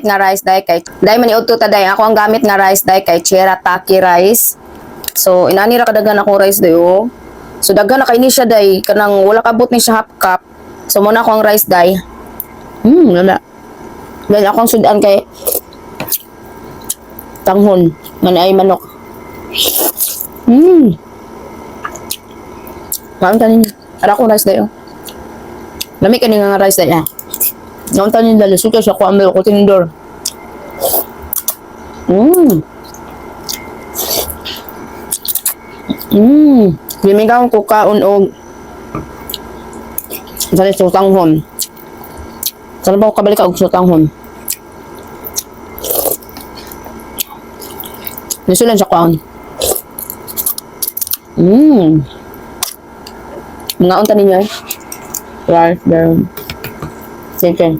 Nga rice dai kay dai man iudto ta dai ako ang gamit nga rice dai kay Shirataki rice. So inani ra kadaghan akong rice dai oh. So daghan na kay ni siya dai, kanang wala kabot ni siya half cup. So muna ako ang rice dai. Wala. Then akong sudan kay tanghon man ay manok. Kaon ta ninyo. Ara akong rice dai oh. Lami kani nga rice dai ah. Naon ta ninyo dali suka sa ko amel ko tinidor. Gimigaw ko kaon og sa sutanghon. Sana ba ko kabalik og sutanghon? Nisulan sa kaon. Mga unta ninyo eh. Rice, then chicken.